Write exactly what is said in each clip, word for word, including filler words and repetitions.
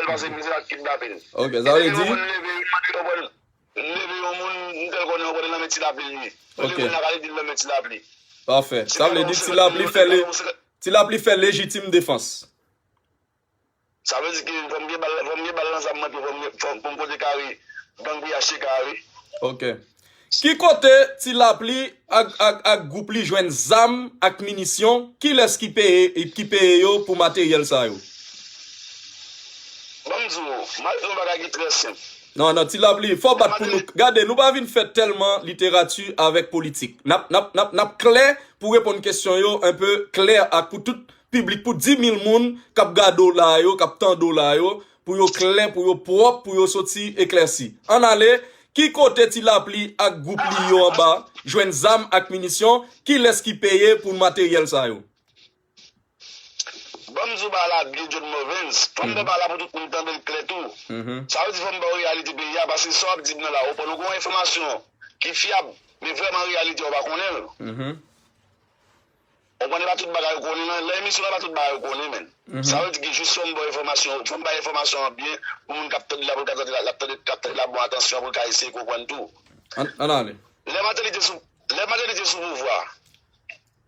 pase, se sa k kidnape l. Ok, sa vle di. Leve yon moun, leve yon moun, m tèl konnen yon konnen nan men Ti Lapli l ye. Leve yon moun la, gade di l nan men Ti Lapli. Pafè. Sa vle di Ti Lapli fè le, Ti Lapli fè lejitim defans. Sa vle di ke fò m gen bal, fò m gen bal nan zam mwen, fò m gen, fò, fò m pote kare, gang P H T K a, wi. Ok. Ki kote Ti Lapli ak, ak, ak gwoup li jwenn zam ak minisyon? Kilès ki peye, ki peye yo pou materyèl sa yo? Ban m di w, m al di w yon bagay ki trè senp. Non, non, Ti Lapli, fò bat pou nou. Gade, nou pa vin fè tèlman literati avèk politik. N ap, n ap, n ap, n ap klè pou reponn kesyon yo, enpe klè ak pou tout piblik, pou dis mil moun k ap gade w la yo, k ap tande w la yo, pou yo klè, pou yo pwòp, pou yo soti eklèsi. Ann ale, ki kote Ti Lapli ak gwoup li yo anba jwenn zam ak minisyon? Kilès ki peye pou materyèl sa yo? Ban m di w bagay la byen, John Movens. Fò m fè bagay la pou tout moun tande l klè tou. Sa vle di fò m ba w reyalite peyi a, paske sa w ap di m nan la, ou konprann, ou gen yon enfòmasyon ki fyab, men vrèman reyalite a, ou pa konnen l. Ou konnen pa tout bagay ou konnen nan, nan emisyon nan pa tout bagay ou konnen, men. Sa vle di ke jis fò m ba w enfòmasyon, fò m bay enfòmasyon an byen pou moun k ap tande la, pou l ka tande la, l ap tande, k ap tande la bon atansyon, pou l ka eseye konprann tou. Ann, ann ale. Lè Martelly te sou, lè Martelly te sou pouvwa,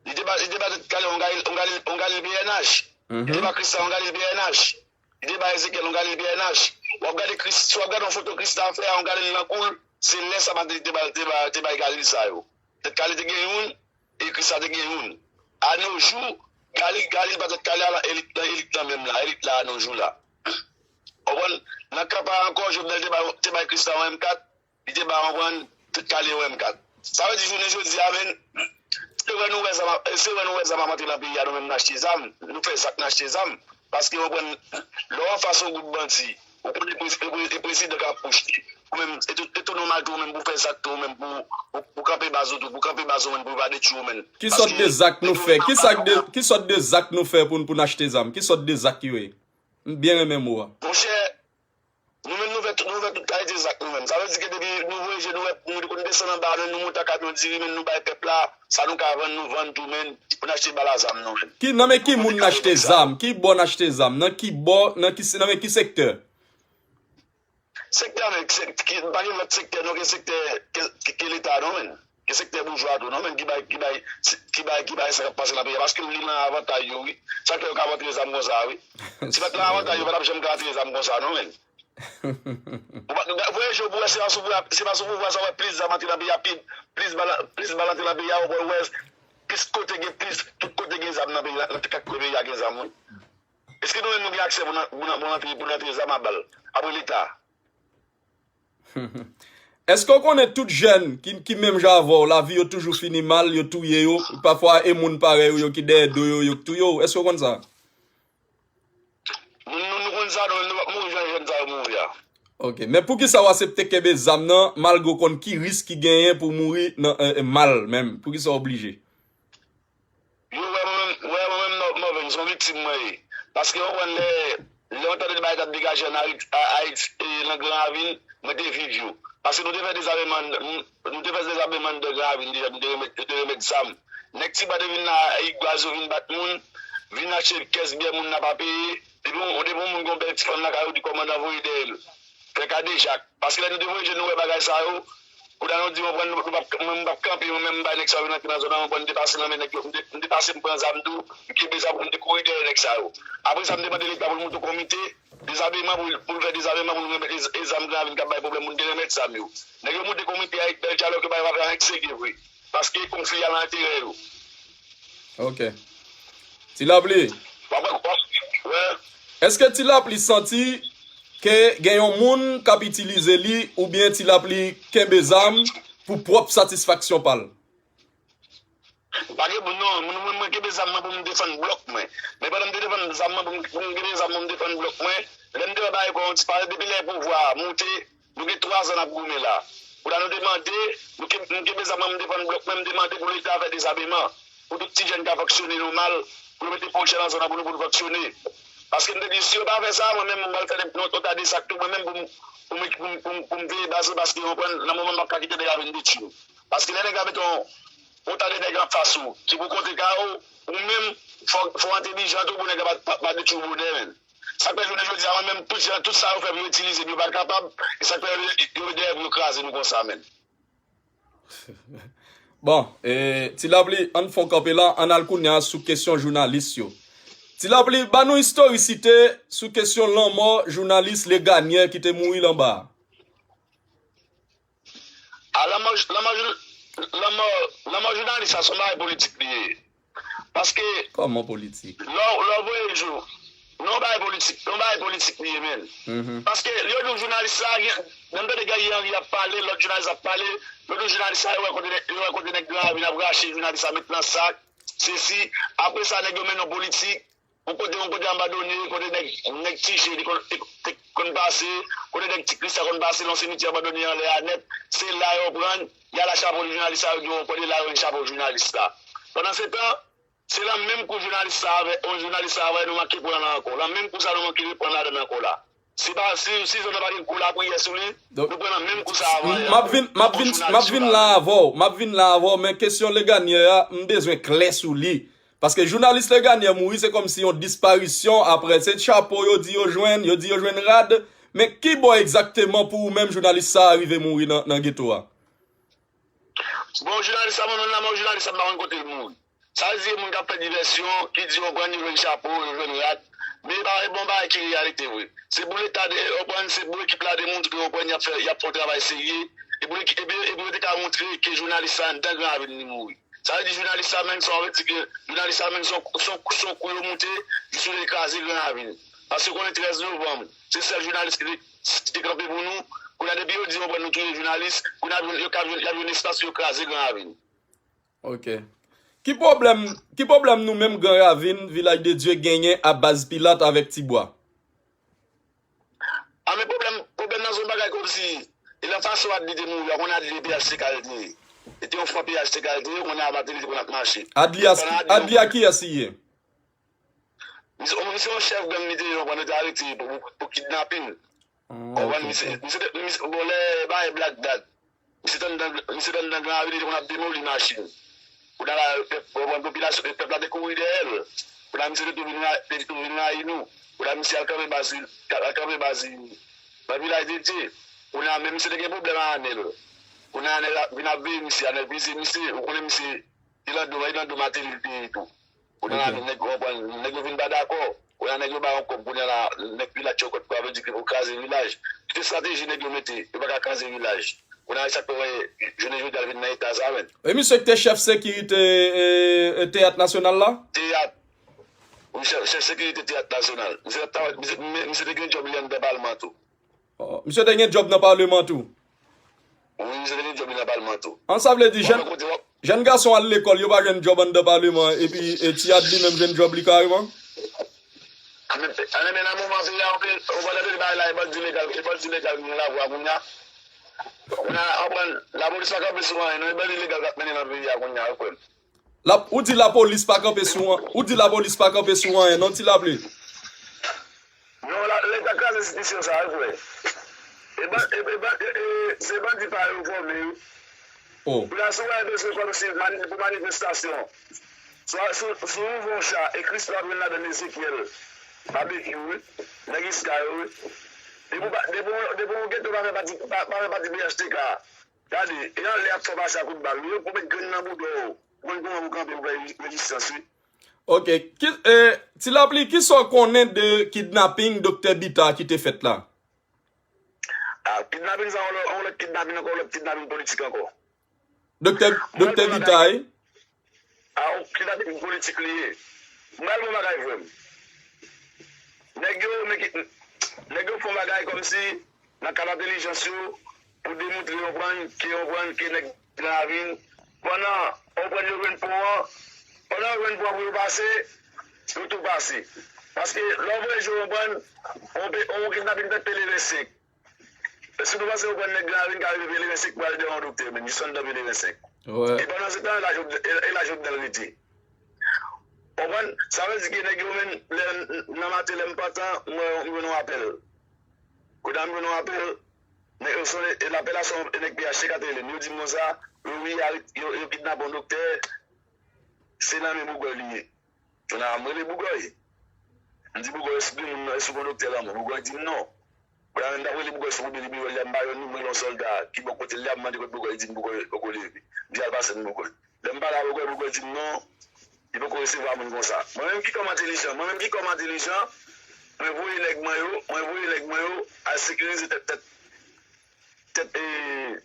li te ba, li te ba tèt kale yon Galil, yon Galil, yon Galil P N H. Li te ba Christian yon Galil P N H. Li te ba Ezekiel yon Galil P N H. W ap gade Chris, si w ap gade yon foto Christian fè a, yon Galil nan kou l, se lè sa Martelly te ba, te ba, te bay Galil sa yo. Tèt kale te gen youn, e Christian te gen youn. A no jou, Galil, Galil pa tèt kale a nan elit, nan elit lan menm la, elit la a no jou la. Ou konprann? Nan kanpay ankò, Jovenel te bay, te bay Christian yon M kat, li te ba w konprann, tèt kale yon M kat. Sa vle di jounen jodi a, men, se vre nou wè zam ap, se vre nou wè zam ap antre nan peyi a, nou menm n achte zam, nou fè zak n achte zam. Paske, w konprann, lè w anfas yon gwoup bandi, ou konnen e pre-, e pre-, e prezidan k ap pwoche. Ou menm, e tou, e tou nòmal tou, ou menm pou fè zak tou, ou menm pou, pou, pou kanpe baz ou tou, pou kanpe baz ou menm, pou pa detwi ou menm. Ki sòt de zak nou fè? Ki sòt de, ki sòt de zak nou fè pou, pou n achte zam? Ki sòt de zak yo ye? M byen renmen mo a. Monchè, nou menm nou fè tout, nou fè tout kalite zak nou menm. Sa vle di ke depi nou voye je nou wè, nou konn desann anba, nou, nou monte a kamyon diri, men nou bay pèp la, sa nou ka vann, nou vann tou, men pou n achte bal a zam nou menm. Ki, nan men ki moun n achte zam? Ki bò n achte zam? Nan ki bò, nan ki, nan men ki sektè? Sektè, men, se, ki, pa gen lòt sektè, non, ke sektè, ke, ke, ke Leta, non, men. Ke sektè boujwa tou, non, men, ki bay, ki bay, ki bay, ki bay sa k ap pase nan peyi a, paske li nan avantay yo, wi. Sa k fè yo ka vantre zam konsa, wi. Si pa t nan avantay yo, pa t ap janm ka vantre zam konsa, non, men. Ou pa, voye je w pou wè, se pa sou pouvwa, se pa sou pouvwa sa w wè plis zam antre nan peyi a, pi, plis bal, plis bal antre nan peyi a, ou wè, plis kote gen plis, tout kote gen zam nan peyi a, nan kat kwen peyi a gen zam, wi. Èske nou menm nou gen aksè pou n, pou n, pou n antre, pou n antre zam a bal? Apre Leta. Èske w konnen tout jèn ki, ki menm jan avè w, lavi yo toujou fini mal, yo touye yo, pafwa e moun parèy ou yo ki dèyè do yo, yo k touye w? Èske w konn sa? Nou, nou, nou konn sa, nou menm nou p ap mouri jan jèn sa yo mouri a. Ok, men poukisa w aksepte kenbe zam nan, malgre w konn ki risk ki genyen pou w mouri nan, e, e, mal menm? Poukisa w oblije? Yo wè mwen menm, wè mwen menm Mò-, Mòven, se yon viktim mwen ye. Paske w konprann lè, lè w tande bagay t ap degaje ann Ayiti, a, Ayiti, e, nan Gran Ravin, mwen te viv yo. Paske nou te fè dezameman, nou, nou te fè dezameman anndan Gran Ravin deja, nou te remèt, yo te remèt zam. Nèg Tibwa te vin la, Igwaz yo vin bat moun, vin achte kès byè moun nan pa peye. Depi yon, depi yon moun gen yon bèl ti fanm lakay ou, di kòmandan voye dèyè l. Fè kadejak. Paske lè nou te voye je nou wè bagay sa yo, kounye a nou di, mwen, mwen, nou p ap, mwen, m p ap kanpe, mwen menm, m bay nèg sa yo vin antre nan zòn nan, mwen, m te pase nan men nèg yo, m te, m te pase, m pran zam tou, m kenbe zam, m te kouri dèyè nèg sa yo. Apre sa, m te mande Leta pou l monte yon komite dezameman, pou l, pou l fè dezameman, pou l remèt e, e zam Gran Ravin k ap bay pwoblèm, pou n te remèt zam yo. Nèg yo monte komite a, bèl dyalòg yo bay, pa fè anyen k serye vre. Paske konfli a nan enterè yo. Ok. Ti Lapli. W ap, w ap, wè. Èske Ti Lapli santi ke gen yon moun k ap itilize li oubyen Ti Lapli kenbe zam pou pwòp satisfaksyon pa l? Pa gen moun non, moun mwen, mwen kenbe zam mwen pou m defann blòk mwen. Men pandan m te defann zam mwen pou m, pou m kenbe zam mwen, m defann blòk mwen, lè m te wè bagay kò yon ti pale depi lè pouvwa a moute, nou gen twa zan n ap goumen la. Kounye a nou te mande, nou ke, m kenbe zam mwen, m defann blòk mwen, m te mande pou Leta fè dezameman, pou tout ti jèn ka fonksyone nòmal, pou yo mete pwojè nan zòn nan pou nou, pou nou fonksyone. Paske m te di, si yo pa fè sa, mwen menm, m pral fè yon, yon ta de zak tou, mwen menm, pou m, pou m, pou m, pou m, pou m veye baz mwen, paske, w konprann, nan moman m p ap ka kite nèg la vin detwi m. Paske lè nèg la mete yon, yon ta de nèg anfas ou, ki pou kontre kay ou, ou menm, fò, fò w entèlijan tou pou nèg la pa, pa, pa detwi w bonè, menn. Sa k fè jounen jodi a, mwen menm, tout jan, tout sa yo fè pou yo itilize m, yo pa t kapab. E sa k fè yo, yo dèyè pou yo kraze nou konsa, menn. Bon, e, Ti Lapli, ann fè yon kanpe la, ann al kounye a sou kesyon jounalis yo. Ti Lapli, ba nou istorisite sou kesyon lanmò jounalis Leganyè ki te mouri lan ba a. A, lanmò, lanmò, lanmò, lanmò jounalis la, se yon bagay politik li ye. Paske, Kòman politik? Lè w lè w voye jou, non, bagay politik, non, bagay politik li ye, menn. Paske yo di w jounalis sa gen, menm tande Guerrier Henry ap pale, lòt jounalis ap pale, yo di w jounalis sa, yo wè kote nèg, yo wè kote nèg Gran Ravin ap rache jounalis sa met nan sak, sesi, apre sa nèg yo mennen w politik, yon kote, yon kote abandone, kote nèg, nèg Ti Je te konn, te, te konn pase, kote nèg Ti Kris la konn pase, nan simityè abandone anlè a nèt, se la yo pran, y al a chapo jounalis sa, yo di w, kote la yo jwenn chapo jounalis la. Pandansetan, Se lan menm kou jounalis sa avè, yon jounalis sa avè nou manke pran la ankò. Lan menm kou sa nou manke reprann ladan l ankò la. Se pa, si, si zòn nan pa gen gwo lapriyè sou li, nou pran lan menm kou sa avè l. M ap vin, m ap vin, m ap vin la avè w. M ap vin la avè w, men kesyon Leganyè a, m bezwen klè sou li. Paske jounalis Leganyè mouri, se kòmsi yon disparisyon, apre se chapo yo di yo jwenn, yo di yo jwenn rad. Men ki bò egzakteman pou ou menm jounalis sa a rive mouri nan, nan geto a? Bon, jounalis sa, mwen menm la, mwen jounalis sa, m pa konn kote l mouri. Sa vle di, moun k ap fè divèsyon, ki di yo pran, yo jwenn chapo, yo jwenn rad. Men e pa e bon bagay ki reyalite vre. Se pou Leta, de, yo pran, se pou ekip la demontre, yo pran, y ap fè, y ap fè yon travay serye. E pou, epi, epi yo te ka montre ke jounalis sa anndan Gran Ravin li mouri. Sa vle di, jounalis sa menm, sa vle di ke jounalis sa menm, se yon, se yon, se yon kou yo moute, jis pou yo kraze Gran Ravin. Paske konnen trèz novanm, se sèl jounalis ki te, ki te kanpe pou nou. Kounye a, depi yo di yo pran, nou touye jounalis, kounye a, yo ka jwenn, y ap jwenn espas pou yo kraze Gran Ravin. Ok. Ki pwoblèm, ki pwoblèm nou menm Gran Ravin, Vilaj de Dye genyen a Baz Pilat avèk Tibwa? A, men pwoblèm, pwoblèm nan se yon bagay kòmsi, e nan fason Adli te mouri a, konnen Adli e P H T K l te ye. Li te yon fan P H T K l te ye, konnen a Martelly te konn ap mache. Adli a, Adli a kiyès li ye? Misye, misye yon chèf gang li te ye, konprann, yo te arete pou, pou, pou kidnapin. Konprann, misye, misye te, misye, bon, lè bagay Black Dat, misye t anndan, misye t anndan Gran Ravin, li te konn ap demoli machin. Kounye a la, pèp, konprann, popilasyon, pèp la te kouri dèyè l. Kounye a, misye te tou vin ra-, te tou vin rayi nou. Kounye a, misye al kanpe baz, al kanpe baz nan Vilaj de Dye. Kounye a, men misye te gen pwoblèm a Anèl. Kounye a, Anèl vin ap veye misye, Anèl veye misye, ou konnen misye, Ilando, Ilando Martelly li te ye tou. Kounye a la, nèg yo konprann, nèg yo vin pa dakò. Kounye a, nèg yo ba yon kòb, kounye a la, nèg Pilat yo kot kwa, vle di ke pou kraze Vilaj. Ki te estrateji nèg yo mete, yo pa ka kraze Vilaj. Kounye a, e sa k fè w wè, jounen jodi a, l vin nan eta sa, menn. E misye ki te chèf sekirite, e, e, Teyat Nasyonal la? Teyat. Wi, chèf, chèf sekirite Teyat Nasyonal. Misye t ap travay, misye, misye te gen djòb li anndan palman tou. Oh, misye te gen djòb nan paleman tou? Wi, misye te gen djòb li nan paleman tou. An, sa vle di jèn, jèn gason al lekòl, yo pa jwenn djòb anndan paleman, epi e Ti Adli menm jwenn djòb li kareman? Anben, anben, nan moman peyi a, ou pa tande bagay la, e bandi legal, e bandi legal ki gen lavwa kounye a. Kounye a, konprann, lapolis pa kanpe sou anyen, non, e bandi legal k ap mennen nan peyi a kounye a, wi, frè m. Lap, ou di lapolis pa kanpe sou an, ou di lapolis pa kanpe sou anyen, non, Ti Lapli? Non, la, Leta kraze enstitisyon sa, wi, frè. E ban-, e, e ban-, e, e, se bandi pa yo fòme, wi. Pou la, si w wè bezwen kòmsi mani-, pou manifestasyon, swa si, si w ouvè yon cha, ekri si w ap jwenn ladan l Ezekyèl, Babekyou, wi, nèg Iska yo, wi. Depi w pa, depi w, depi w gen tou pa fè pati, pa, pa fè pati P H T K, gade, e anlè y ap fè w pase a kout bal, wi, yo pou met grenn nan bouda w, ou konn kòman pou kanpe pou fè rezistans, wi. Ok. Ki, e, Ti Lapli, kisa w konnen de kidnaping Doktè Bita ki te fèt la? A, kidnaping sa, yon lòt, yon lòt kidnaping ankò, yon lòt kidnaping politik ankò. Doktè, Doktè Bita, wi. A, yon kidnaping politik li ye. M pral bon bagay, frè m. Nèg yo, nèg, nèg yo fè yon bagay kòmsi nan kad entèlijans yo, pou demontre yo konprann ke, yo konprann ke nèg Gran Ravin, pandan yo konprann yo jwenn pon an, pandan yo jwenn pon an pou yo pase, yo tou pase. Paske lè w voye je w konprann, on pe-, on kidnaping fèt Peleven senk. Èske nou panse yo konprann nèg Gran Ravin ka rive Peleven senk pou al dèyè yon doktè, menm jis anndan Peleven senk? E pandan se tan, e la Jovenel, e la Jovenel rete. Konprann? Sa vle di ke nèg yo menm, lè, nan maten, lè m pantan, m wè, m jwenn yon apèl. Kounye a m jwenn yon apèl, nèg yo sonnen, e lapèl la se yon nèg P H T K te rele m. Yo di m konsa, yo, wi, yo, yo kidnape yon doktè, se nan men Bougòy li ye. Kounye a m rele Bougòy. M di Bougòy, èske moun nan, èske ou gon doktè lanmò? Bougòy di m non. Kounye a menm m t ap rele Bougòy sou nimewo l la, m pa jwenn li, m rele yon sòlda ki bò kote l la, m mande kote Bougòy, li di m Bougòy poko leve. M di al pase m Bougòy. Lè m pale a Bougòy, Bougòy di m non, li poko resevwa moun konsa. Mwen menm ki kòm entèlijan, mwen menm ki kòm entèlijan, mwen voye nèg mwen yo, mwen voye nèg mwen yo al sekirize tèt, tèt, tèt, e,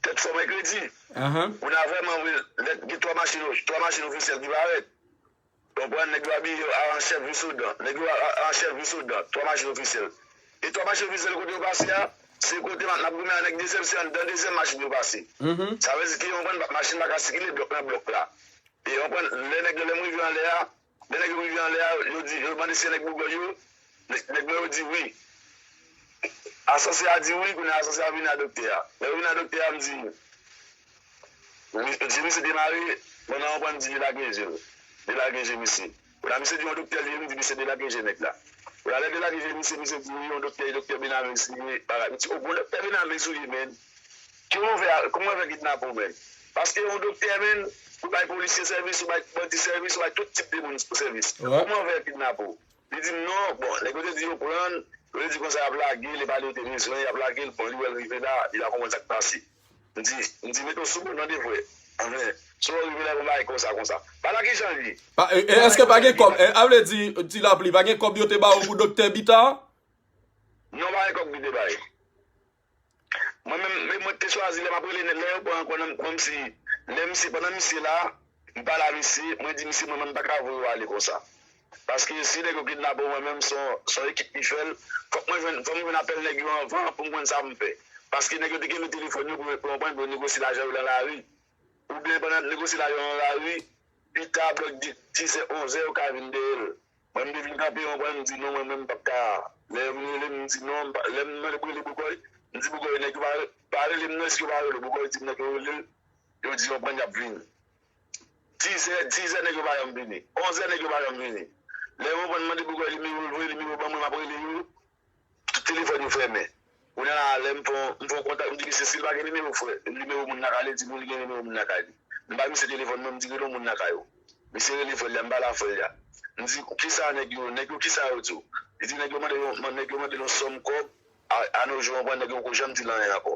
tèt Fò Mèkredi. Kounye a vrèman vre, lè gen twa machin, twa machin ofisyèl ki parèt. Ou konprann, nèg yo abiye yo an chèf Vissoud, nèg yo a- a- an chèf Vissoud, twa machin ofisyèl. E twa machin ofisyèl kote yo pase a, se kote n ap goumen a nèg dezyèm, se anndan dezyèm machin yo pase. Sa vle di ke, ou konprann, machin pa ka sikile blòk nan blòk la. E ou konprann, lè nèg yo, lè m rive anlè a, lè nèg yo rive anlè a, yo di, yo mande si se nèg Bougòy yo, nèg, nèg mwen yo di wi. Asansè a di wi, kounye a asansè a vini a doktè a. Lè yo vini a doktè a, m di, mi- je misye demare, pandan yon pwen m di delage je l. Delage je misye. Kounye a misye di yon doktè li ye, m di misye delage je nèg la. Kounye a lè delage je misye, misye di wi, yon doktè, doktè Benavides li ye, bagay. M di, o bon, doktè Benavides ou ye, men. Kòman w fè, kòman w fè kidnape w, men? Paske yon doktè, men, ou bay polisye sèvis, ou bay bandi sèvis, ou bay tout tip de moun sèvis. Kòman w fè kidnape w? Li di m non, bon, nèg yo te di yo pran l, yo te di konsa y ap lage l, e pa li yo te bezwen, y ap lage l, bon, li wè l rive la, li pa konprann sa k pase. M di, m di, mete w sou bon tande frè. Anfen, si w rive la, yon bagay konsa, konsa. Pa la kijan l ye. Pa, e, e, èske pa gen kòb? E, a vle di, Ti Lapli, pa gen kòb yo te ba w pou doktè Bita? Non, pa gen kòb ki te bay. Mwen menm, men mwen te chwazi lè m ap rele nèg la, yo pran ankò nan, kòmsi, lè misye, pandan misye la, m pale a misye, mwen di misye, mwen menm m pa ka voye w ale konsa. Paske si nèg yo kidnape w, mwen menm, se yon, se yon ekip ki fè l, fòk mwen jwenn, fòk mwen jwenn apèl nèg yo anvan pou m konn sa m fè. Paske nèg yo te kenbe telefòn yo pou, pou, pou negosye lajan yo nan lari. Oubyen pandan n ap negosye lajan yo nan lari, pita, blòk di- dizè, onzè, yo ka vin dèyè l. Mwen, m te vin kanpe yon pwen, m di non, mwen menm, m p ap ka. Lè yo vin rele m, m di non, m pa- lè m mande pou rele Bougòy, m di Bougòy, nèg yo pa, pa rele m non, èske yo pa rele w? Bougòy di m nèg yo rele l, yo di yon pwen y ap vin. Dizè, dizè nèg yo pa janm vini. Onzè nèg yo pa janm vini. Lè yon pwen m mande Bougòy nimewo l, voye nimewo ban mwen, m ap rele yo. Tout telefòn yo fèmen. Kounye a la, lè m fè yon, m fè yon kontak, m di misye, si l pa gen nimewo frè, nimewo moun lakay li, di m li gen nimewo moun lakay li. M bay misye telefòn mwen, m di rele yon moun lakay ou. Misye rele frè l la, m pale a frè l la. M di, kisa nèg yo, nèg yo kisa yo di w? Li di nèg yo mande yon, nèg yo mande yon sòm kòb, a, a nos jours, ou konprann, nèg yo poko janm di l anyen ankò.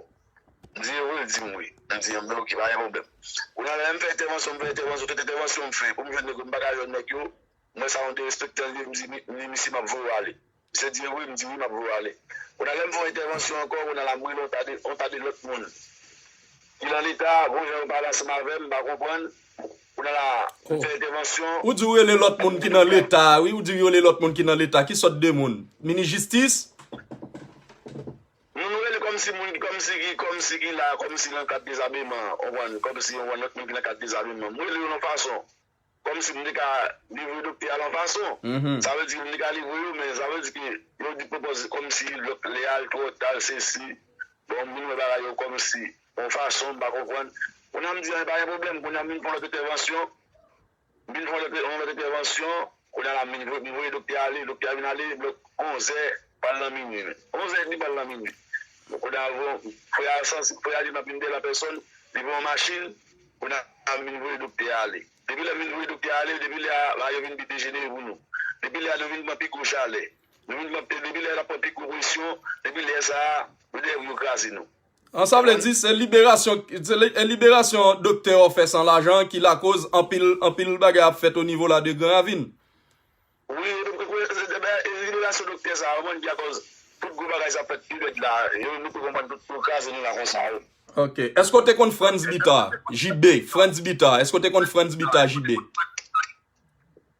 M di, e vre, l di m wi. M di, enben, oke, pa gen pwoblèm. Kounye a la, lè m fè entèvansyon, m fè entèvansyon, tout entèvansyon m fè, pou m jwenn nèg yo, m pa ka jwenn nèg yo, m wè sa yon derespektan li, m di, mi- m di misye, m ap voye w ale. Misye di, e vre, m di, wi, m ap voye w ale. Kounye a, lè m fè yon entèvansyon ankò, kounye a la, m rele yon ta de, yon ta de lòt moun ki nan Leta, gon jan yo pale ansanm avè m, m pa konprann. Kounye a la, m fè entèvansyon. Ou di w rele lòt moun ki nan Leta, wi, ou di w rele lòt moun ki nan Leta. Ki sòt de moun? Minis jistis? Non, nou rele kòmsi moun, kòmsi ki, kòmsi ki la, kòmsi nan kad dezabiman, ou konprann, kòmsi yon lòt moun ki nan kad dezabiman. M rele yo nan fason. Kòmsi m te ka livre doktè a lan fason. Sa vle di ke m te ka livre yo, men sa vle di ke yo di pwopòze kòmsi lòt lè al twò ta, sesi. Bon, m vin wè bagay yo kòmsi yon fason, m pa konprann. Kounye a m di, a, pa gen pwoblèm, kounye a m vin fè yon lòt entèvansyon. M vin fè yon lòt, yon lòt entèvansyon, kounye a la m vin voye, m voye doktè a ale, doktè a vin ale, blòk onzè, pral nan minui. Onzè edmi pral nan minui. Kounye a, frè a santi, frè a di m ap vin dèyè l an pèsòn, li pran yon machin, kounye a m vin voye doktè a ale. Depi lè m vin voye doktè a ale, depi lè a, bagay yo vin pi dejenere pou nou. Depi lè a, nou vin pran pi gwo chalè. Nou vin pran, depi lè a, n ap pran pi gwo presyon, depi lè sa a, yo dèyè pou yo kraze nou. An, sa vle di, se liberasyon, se li- e liberasyon doktè Orfès an lajan ki lakoz anpil, anpil bagay ap fèt o nivo la de Gran Ravin. Wi, e, e, e, e liberasyon doktè sa a, ou konprann ki akoz tout gwo bagay sa ap fèt pi rèd la, yo, nou te konprann tout pou kraze nou la konsa, wi. Ok. Èske w te konn Frantz Bita? J B, Frantz Bita. Èske w te konn Frantz Bita, J B?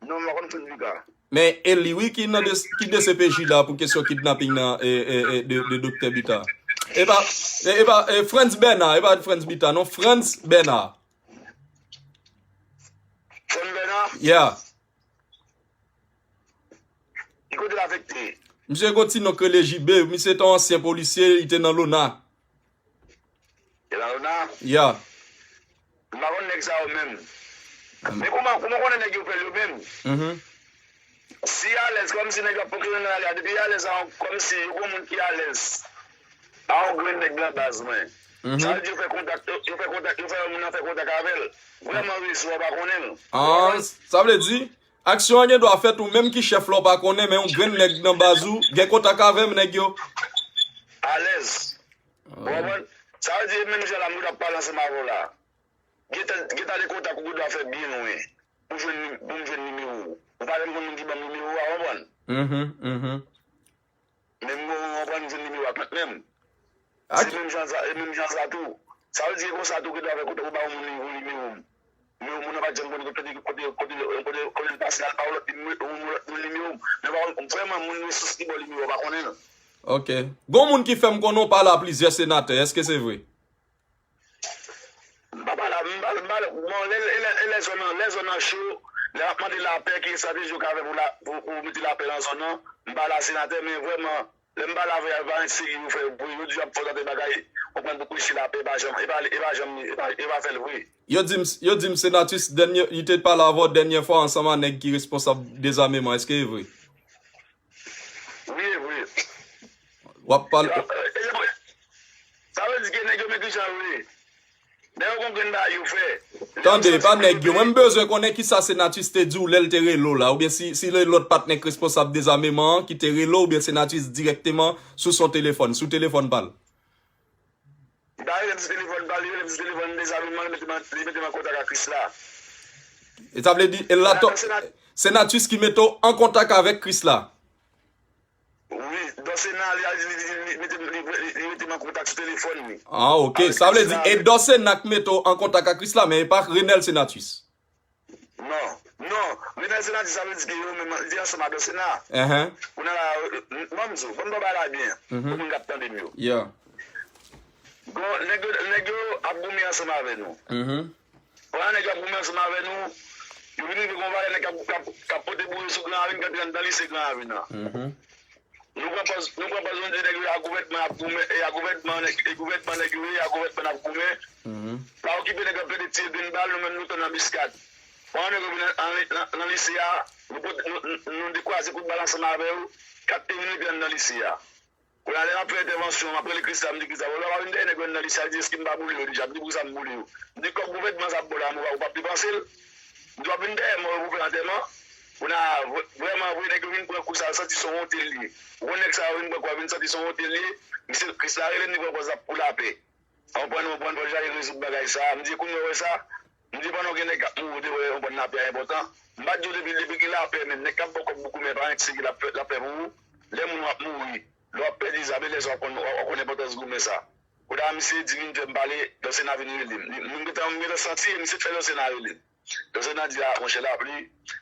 Non, m pa konn Frantz Bita. Men e li, wi, ki nan de, ki D C P J la pou kesyon kidnaping nan, e, e, e, de, de doktè Bita. E pa, e, e pa, e, Frantz Bernard, e pa Frantz Bita, non, Frantz Bernard. Frantz Bernard? Yeah. Ki kote l afekte? Misye gon ti non k rele J B, misye te yon ansyen polisye, li te nan lona. Te nan lona? Yeah. M pa konn nèg sa yo menm. Men kòman, kòman w konnen nèg yo fè l yo menm? Si alèz, kòmsi nèg yo ap fonksyone nan lari a, depi alèz a, kòmsi yo gon moun ki alèz a yon grenn nèg nan baz mwen. Sa vle di yo fè kontak, yo, yo fè kontak, yo fè moun nan fè kontak avè l. Vrèman rezo a pa konnen l. An, sa vle di, Aksyon an gen dwa fèt ou menm ki chèf la w pa konnen, men yon grenn nèg nan baz ou gen kontak avè m, nèg yo. Alèz. Ou konprann? Sa vle di, menm jan la, moun ap pale ansanm avè w la. Gen tan, gen tan de kontak ou gen dwa fè byen lwen pou jwenn, pou m jwenn nimewo w. Ou pa menm konn moun ki ban m nimewo a, ou konprann? Mhm, mhm. Men m konn konprann m jwenn nimewo a kantmenm. Se menm jan sa, e menm jan sa tou. Sa vle di konsa tou, gen dwa fè kontak ou ba yon moun nimewo m. Men moun nan pa t janm konn kote, kote, kote, kote, kote l pase, l al ba yon lòt nimewo, yon lòt moun nimewo m. Men pa konn, vrèman, moun resous ki ba w nimewo a pa konnen l. Ok. Gon moun ki fè m konnen w pale a plizyè senatè, èske se vre? M pa pale, m pale, m pale, bon, lè, lè, lè, lè zòn nan, lè zòn nan cho, lè y ap mande lapè, ki estrateji yo ka fè pou, la, pou, pou mete lapè nan zòn nan, m pale a senatè, men vrèman, lè m pale avè y, pa yon seri yo fè vre, yo di y ap fè yon bagay, ou konn pou preche lapè, e pa janm, e pa, e pa janm, e pa, e pa fè l vre. Yo di m, yo di m Senatus, dènye, li te pale avè w dènyè fwa ansanm a nèg ki responsab dezameman, èske e vre? Wi, e vre. W ap pale. Sa vle di ke nèg yo metrijan yo ye. Nèg yo gon grenn bagay yo fè. Tande, e pa nèg yo. Mwen m bezwen konnen kisa Senatus te di w lè l te rele w la, oubyen si, si lòt patnè k responsab dezameman an ki te rele w, oubyen Senatus dirèkteman sou son telefòn, sou telefòn pa l. Li pa rele m sou telefòn pa l, li rele m sou telefòn dezameman, li mete m an, li mete m an kontak ak Krisla. E sa vle di, e la, Senatus ki mete w an kontak avèk Krisla. Wi, Dòsena, li, li, li, li, li mete m, li, li, li mete m an kontak sou telefòn li. Ah, ok. Sa vle di, e Dòsena k mete w an kontak ak Krisla, men e pa Renel Senatus. Non, non. Renel Senatus, sa vle di ke yo menm, li te ansanm a Dòsena. Kounye a la, ban m di w, ban m ba w bagay la byen, pou moun k ap tande m yo. Bon, nèg yo, nèg yo ap goumen ansanm avè nou. Pandan nèg yo ap goumen ansanm avè nou, yo vin rive gon valè nèg k ap, k ap, k ap pote boure sou Gran Ravin, k antre anndan lise Gran Ravin nan. Nou pran pòz, nou pran pòz, nou di nèg yo a gouvènman ap goumen, e a gouvènman nèg, e gouvènman nèg yo ye, a gouvènman n ap goumen. Pa okipe nèg yo ap plede tire grenn bal, nou menm nou tann nan biskad. Pandan nèg yo vin nan, nan, nan, nan lise a, nou pote, nou, nou, nou dekwaze kout bal ansanm avè yo, k ap te vin rive anndan lise a. Kounye a, lè m ap fè entèvansyon, m ap rele Krisla, m di Krisla, bon, lè w ap vin dèyè nèg yo anndan lise a, li di, èske m pa boule yo deja? M di, poukisa m boule yo? M di, kòb gouvènman sa ap ba w la, m pa w pa ap depanse l. M di, w ap vin dèyè mò yo pou fè antèman. Kounye a, vrè-, vrèman vre, nèg yo vin pran kou sa, yo santi se yon wonte l ye. Ou konn nèg sa yo vin pran kou, yo vin santi se yon wonte l ye. Misye, Krisla rele m, li pran pòz l ap pou lapè. Ou konprann, ou konprann, fò l chache rezoud bagay sa. M di, kounye a, w wè sa? M di, pandan w gen nèg k ap mouri, w te wè, ou konprann, lapè a enpòtan. M pa t di w depi, depi gen lapè, menm nèg k ap ba w kòb pou goumen, pa yon ti ki l ap fè, l ap fè pou ou. Lè moun w ap mouri, lè w ap pèdi zam, e lè sa w ap konn, w ap konn enpòtans goumen sa. Kounye a, misye di vin fè m pale, Dòsena vin rele m. Li, m gentan, m gentan santi, e misye t fè Dòsena rele m. Dòsena di, a, monchè Lapli,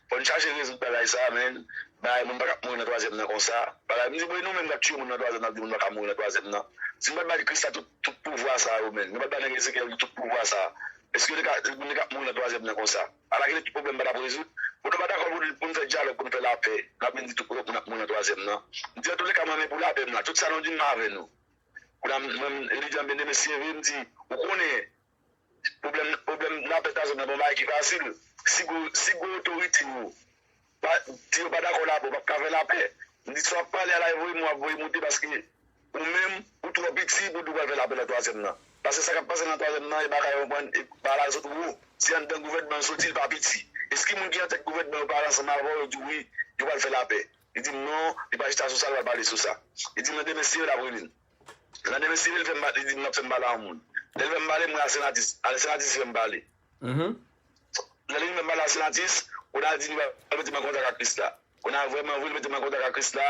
fò n chache rezoud bagay sa, men, bagay moun pa t ap mouri nan twazyèm nan konsa. Bagay, m di, bon, e nou menm k ap tiye moun nan twazyèm nan, ap di moun pa ka mouri nan twazyèm nan. Si nou pa t bay Krisla tout, tout pouvwa sa yo, menm, nou pa t bay nèg Ezekyèl tout pouvwa sa, èske yo te ka, moun te ka mouri nan twazyèm nan konsa? Ala kilè tout pwoblèm pa t ap rezoud. Pou nou pa dakò pou, pou n fè dyalòg, pou n fè lapè, n ap vin di tout moun ap mouri nan twazyèm nan. M di, antouleka, mwen, men pou lapè m la, tout sa nou di m avè nou. Kounye a, mwen, li di, byen, mesye, vre, m di, ou konnen, pwoblèm, pwoblèm lapè twazyèm nan, pa yon bagay ki fasil. Si gwo, si gwo otorite yo, pa, si yo pa dakò lapè, yo p ap ka fè lapè. M di, sa w ap pale a la, e voye m, w ap voye moute, paske ou menm, ou twò piti pou di w pral fè lapè nan twazyèm nan. Paske sa k ap pase nan twazyèm nan, e bagay yo pran, e pa la sot wo. Se anndan gouvènman yo soti, li pa piti. Èske moun ki antèt gouvènman yo pale ansanm avè w, yo di w wi, yo pral fè lapè? Li di m non, li pa chita sou sa, li pa pale sou sa. Li di m nan demen si yo l ap rele l. Nan demen si yo l fè m pale, li di m l ap fè m pale a yon moun. Lè l fè m pale, m rele Senatis. Alè Senatis fè m pale. Lè li vin fè m pale a Senatis, kounye a li di li pral mete m an kontak ak Krisla. Kounye a vrèman vre, li mete m an kontak ak Krisla.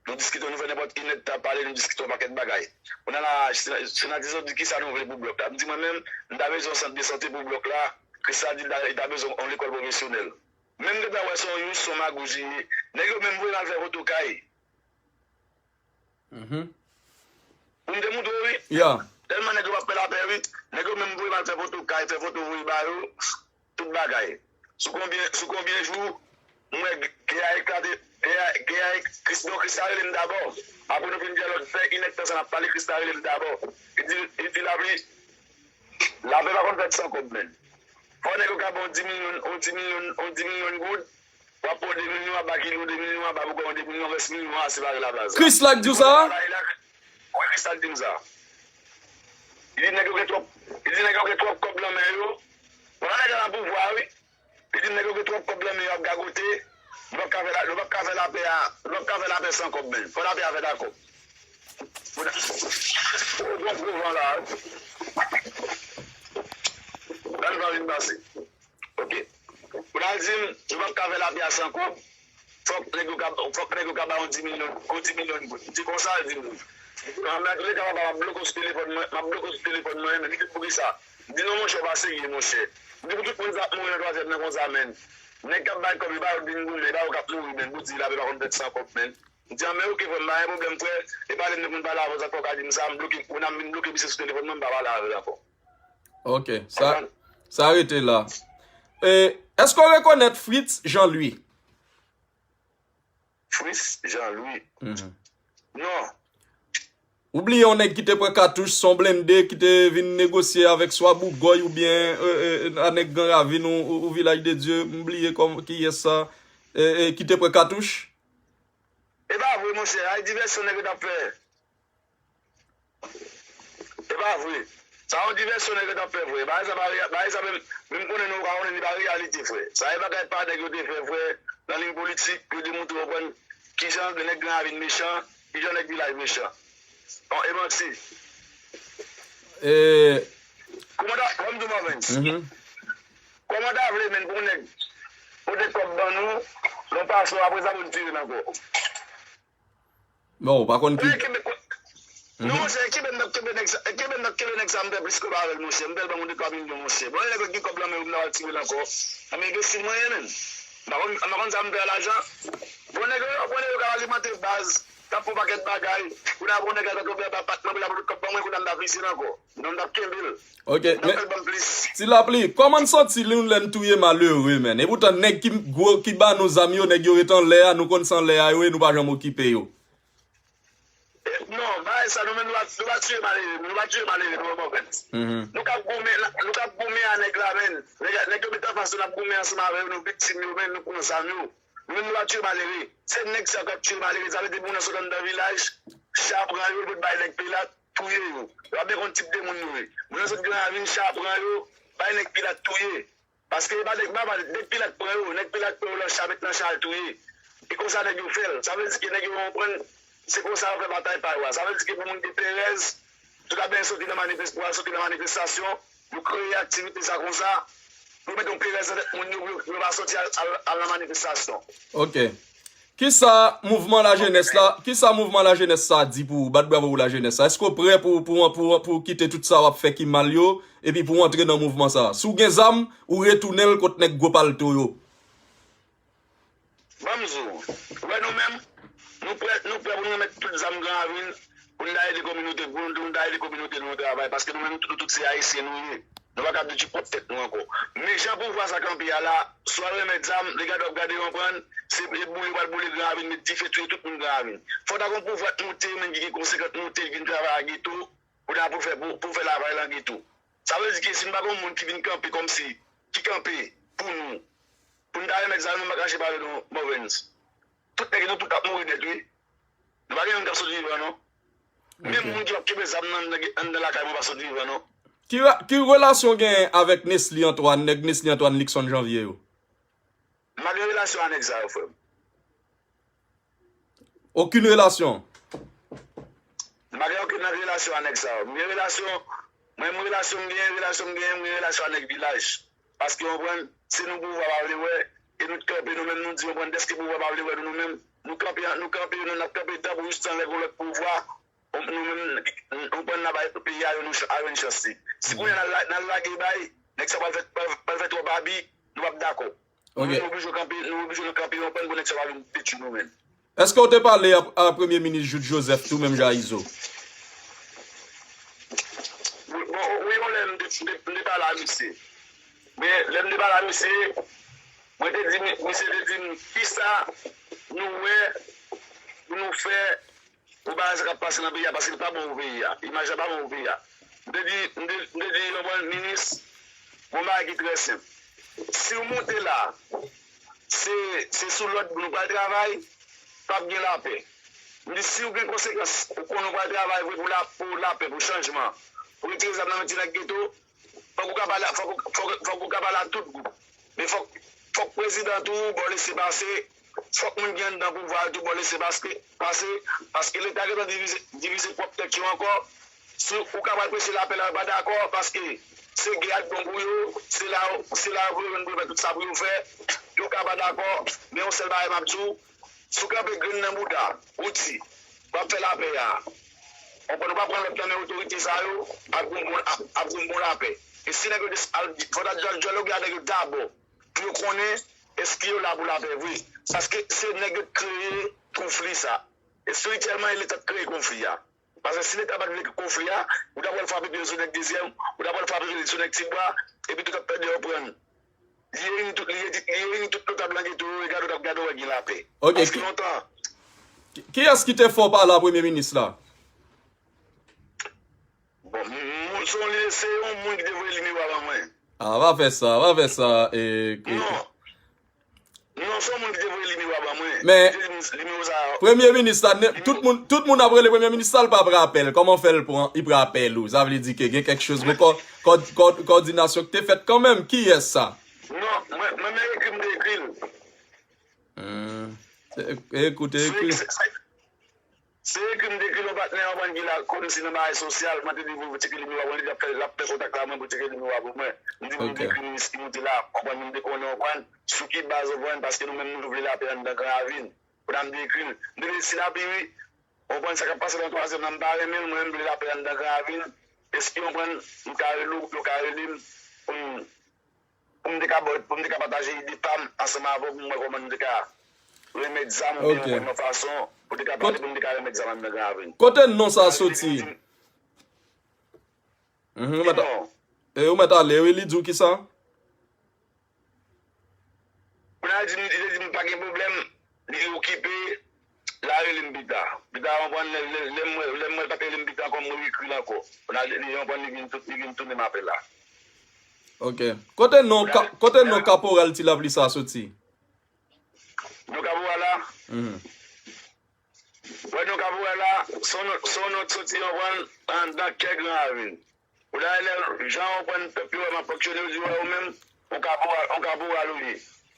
Nou diskite, nou fè nenpòt inèdtan ap pale, nou diskite yon pakèt bagay. Kounye a la, Senatis di kisa nou vle pou blòk la. M di mwen menm, m ta bezwen yon sant de sante pou blòk la. Krisla di li ta, li ta bezwen yon lekòl pwofesyonèl. Men m gentan wè se yon yous, se yon magouj li ye. Nèg yo menm voye m al fè foto kay. Pou m te moutre w, wi. Tèlman nèg yo p ap fè lapè, wi. Nèg yo menm voye m al fè foto kay, fè foto voye ba yo, tout bagay. Sou konbyen, sou konbyen jou, m wè gè a eklate, gè a, gè a, Kris, non, Krisla rele m dabò. Apre nou fin dyalòg, fè inèdtan sa n ap pale, Krisla rele m dabò. Li di, li di, Lapli, lapè pa konn fèt san kòb, menn. Fò nèg yo ka ba w di milyon, yon di milyon, yon di milyon goud, w ap pran de milyon anba kilo, de milyon anba bougon, de milyon rès milyon a, se pa la baz la. Krisla k di w sa? Wi, Krisla k di m sa. Li di nèg yo gen twòp, li di nèg yo gen twòp kòb nan men yo. Pandan nèg la nan pouvwa, wi. Li di nèg yo gen twòp kòb nan men yo ap gagote. Nou p ap ka fè la, nou p ap ka fè lapè a, nou p ap ka fè lapè san kòb, men. Fò lapè a fèt a kòb. Pou n, o, bon, gwo van la wi. Gade van vin pase. Ok. Pou n al di m, nou p ap ka fè lapè a san kòb. Fòk nèg yo ka, fòk nèg yo ka ba yon dis milyon, yon dis milyon goud. M di konsa l di m. Nan, nan tou le ka, papa, m ap bloke w sou telefòn mwen, m ap bloke w sou telefòn mwen, men li di poukisa? M di non, monchè, w pa serye, monchè. M di pou tout moun sa ap mouri nan twazyèm nan konsa, men. Nèg k ap bay kòb yo, ba yo vin goumen, ba yo k ap mouri, men. Pou di lapè pa konn fèt san kòb, men. M di, anben, ok, frè m, pa gen pwoblèm, frè. E pale m de moun pale avè w, sa k fè w ka di m sa, m bloke, kounye a m vin bloke misye sou telefòn mwen, m pa pale avè l ankò. Ok, sa, sa rete la. E, èske w rekonèt Fritz Jean Louis? Fritz Jean Louis. Mhm. Non. Ou bliye yon nèg ki te pran katouch, se yon blende, ki te vin negosye avèk swa Bougòy oubyen e, e, a nèg Gran Ravin ou, ou, ou Vilaj de Dye, m bliye kòm, kiyès sa, e, e, ki te pran katouch? E pa vre, monchè, ay divèsyon nèg yo t ap fè. E pa vre. Sa yon divèsyon nèg yo t ap fè vre. Bagay sa pa reya-, bagay sa menm, menm konnen nou pa konnen li pa reyalite, frè. Sa e bagay pa nèg yo te fè, frè, nan liy politik, yo te montre, w konprann, kijan nèg Gran Ravin mechan, kijan nèg Vilaj mechan. Bon, e manti. E, kòman ta, kòm di Mavens, mhm, kòman ta vle menm pou nèg pote kòb ban nou, nou pase apre sa pou n tire l ankò? Bon, ou pa konn ki. Kenbe, kenbe, non, monchè, kenbe m t ap kenbe nèg sa, kenbe m t ap kenbe nèg sa, m fè plis ke pa avè l, monchè. M fè l ban mwen de twa milyon, monchè. Bon, nèg yo gen kòb nan men yo, m ta pral tire l ankò. Anben, enbesil mwen ye, menm. M pa konn, m pa konn sa m fè a lajan. Bon, nèg yo, bon, nèg yo ka alimante baz, k ap fè yon pakèt bagay. Kounye a, bon, nèg la ta tonbe anba pat mwen, pou l ap pot kòb ban mwen, kounye a m ta vizye l ankò. Non, m t ap kenbe l. Ok, men, ti Lapli, kòman n santi nou lè n touye malere, menn? E poutan nèg ki gwo, ki ba nou zam yo, nèg yo ret anlè a, nou konn se anlè a yo ye, nou pa janm okipe yo. Non, bagay sa, nou menm, nou pa, nou pa tiye malere, nou pa tiye malere, nou, an fèt. Mhm. Nou k ap goumen, nou k ap goumen a nèg la, menn. Nèg, nèg yo met anfas nou, n ap goumen ansanm avè yo, nou viktim yo, menn, nou pran zam yo. Nou menm, nou pa tiye malere. Se nèg sa yo k ap tiye malere, sa vle di moun nan sot anndan vilaj, cha pran yo, l pot bay nèg Pilat, touye yo. Yo pa byen konn tip de moun nou ye. Moun nan sot Gran Ravin, cha pran yo, bay nèg Pilat touye. Paske e pa nèg, pa, pa nèg Pilat pran yo, nèg Pilat pran yo nan cha, met nan cha al touye. E konsa nèg yo fè l. Sa vle di ke nèg yo konprann, se konsa yo fè batay pa yo a. Sa vle di ke pou moun gen perèz, tout ap byen soti nan manifes-, pou al soti nan manifestasyon, yo kreye aktivite sa konsa, yo mete yon perèz nan tèt moun yo, pou yo, pou yo pa soti al, al, al nan manifestasyon. Ok. Kisa mouvman lajenès la, kisa mouvman lajenès sa di pou ou? Bat bravo pou lajenès sa. Èske w prè pou, pou, pou, pou kite tout sa w ap fè ki mal yo, epi pou w antre nan mouvman sa? Si w gen zam, ou retounen l kot nèg gwo palto yo. Ban m di w, ou wè nou menm, nou prè, nou prè pou nou remèt tout zam Gran Ravin, pou n ta ede kominote, pou nou, pou n ta ede kominote nou travay, paske nou menm, nou tout se Ayisyen nou ye. Nou pa ka viv sou pwòp tèt nou ankò. Men jan pouvwa sa kanpe a la, swa remèt zam, lè gade w ap gade yo konprann, se boule yo pral boule Gran Ravin, met dife, touye tout moun Gran Ravin. Fò ta gon pouvwa k moute, menm ki gen konsekans moute, ki vin travay a geto, pou ta, pou fè, pou, pou fè travay lan geto. Sa vle di ke si n pa gon moun ki vin kanpe kòmsi, ki kanpe pou nou, pou n ta remèt zam, nou pa kache pale nou, Mavens. Tout nèg nou tout ap mouri nèt, wi. Nou pa gen youn k ap soti vivan, non. Menm moun ki p ap kenbe zam nan anndan lakay mwen pa soti vivan, non. Ki, ki relasyon w gen avèk Nesly Antoine, nèg Nesly Antoine, Luckson Janvier yo? M pa gen relasyon a nèg sa yo, frè m. Okenn relasyon? M pa gen okenn relasyon a nèg sa yo. M gen relasyon, mwen, m relasyon m genyen, relasyon m genyen, m gen relasyon a nèg vilaj. Paske, w konprann, se nou pouvwa pa vle wè, e nou t kanpe, nou menm nou di, w konprann, dèske pouvwa pa vle wè nou, nou menm, nou kanpe, nou kanpe, nou n ap kanpe tanpou jistan lè gon lòt pouvwa, nou menm, w konprann, n a bay peyi a yo, nou ch-, a yo yon chans li. Si kounye a n al la-, n al lage bay, nèg sa pral fè, pral, pral fè twòp abi, nou p ap dakò. Nou menm nou oblije kanpe, nou oblije nou kanpe, w konprann, pou nèg sa pa vin detwi nou menm. Èske w te pale a, a Premye Minis Jouthe Joseph tou, menm jan a Izo? Wi, bon, wi, yon lè m te, m te, m te pale a misye. Men, lè m te pale a misye, mwen te di, mi-, misye te di m, kisa nou wè pou nou fè pou bagay sa k ap pase nan peyi a, paske li pa bon pou peyi a. Imaj la pa bon pou peyi a. M te di, m te, m te di, w konprann, minis, gon bagay ki trè senp. Si w monte la, se, se sou lòd nou pral travay, p ap gen lapè. M di, si w gen konsekans, ou konnen w pral travay vre pou la, pou lapè, pou chanjman, pou retire zam nan men ti nèg geto, fòk ou ka pale, fòk ou, fòk, fòk ou ka pale ak tout gwoup. Men fòk, fòk prezidan tou, ba w lese pase, Fòk moun ki anndan pouvwa yo tou bò lese paske, pase, paske Leta gentan divize, divize pwòp tèt yo ankò. Si ou ka pral preche lapè la, yo pa dakò, paske se gè a k bon pou yo, se la, se la yo pou yo jwenn pou yo fè tout sa pou yo fè. Yo ka pa dakò, men yon sèl bagay m ap di w, si w kanpe grenn nan bouda, ou di, w ap fè lapè a, w konprann, ou pa pran lòd nan men otorite sa yo, ap gen yon bon, ap, ap gen yon bon lapè. E si nèg yo des-, al, fò ta dyal-, dyaloge a nèg yo dabò, pou yo konnen èske yo la pou lapè vre. Paske se nèg yo k kreye konfli sa. Espirityèlman, e Leta k kreye konfli a. Paske si Leta pa t vle konfli a, ou ta pral frape pye sou nèg dezyèm, ou ta pral frape pye sou nèg tibwa, epi tout ap pèdi yo pran. Li reyini tout, li reyini, li reyini tout notab nan geto yo, e gade w t ap gade w wè gen lapè. Ok, paske ki, lontan, ki, kiyès ki te fè w pale a premye minis la? Bon, m-, m-, se yon li, se yon moun ki te voye nimewo a ban mwen. Ah, pa fè sa, pa fè sa. E, e, non. Non, se yon moun ki te voye nimewo a ban mwen. Men, li te di m nimewo sa a, premye minis la, ne, tout moun, tout moun ap rele premye minis la, l p ap rapèl. Kòman fè l pran, li p rapèl ou? Sa vle di ke gen kèk choz, bon, kò, kò, kò, kòdinasyon ki te fèt kanmenm. Kiyès sa? Non, mwen, mwen, mwen ekri, m te ekri l. Hmm. E, e, ekoute, se, ekri. Se, se, se Se ekri m te ekri l yon patnè, w konprann, ki la kòmsi nan bagay sosyal, mwen te di pou tcheke nimewo a pou li, l ap fè, l ap fè kontak la mwen pou tcheke nimewo a pou mwen. M di pou m te ekri minis ki moute la, w konprann, m te konnen, w konprann, sou ki baz, w konprann, paske nou menm nou vle lapè anndan Gran Ravin. Kounye a m te ekri l. M te di si l ap ri, w konprann, sa k ap pase nan twazyèm nan m pa renmen l, mwen menm m vle lapè anndan Gran Ravin. Èske w konprann, m ka rele w, yo ka rele m pou m pou m te ka ba w, pou m te ka pataje ide pa m ansanm avè w, pou m wè kòman nou te ka remèt zam oubyen yon fason pou te ka pale, pou m te ka remèt zam anndan Gran Ravin. Kote non sa a soti? Mhm, ou mèt a-, e, ou mèt ale, wi, li di w kisa? Kounye a li di m, li te di m pa gen pwoblèm, li okipe, l a rele m pita. Pita, w konprann, lè, lè, lè m wè, lè m wè l pa t rele m pita ankò, m reekri l ankò. Kounye a li, w konprann, li vin tou-, li vin tounen m apèl la. Ok. Kote non, ka-, kote non kaporal Ti Lapli sa soti? Non kaporal la? Mhm. Wè non kaporal la, se yon non, se yon non k soti, w konprann, anndan kè Gran Ravin. Ou dayè lè jan w konprann pèp yo wè m ap fonksyone, yo di wè ou menm, yon kaporal, yon kaporal ou ye.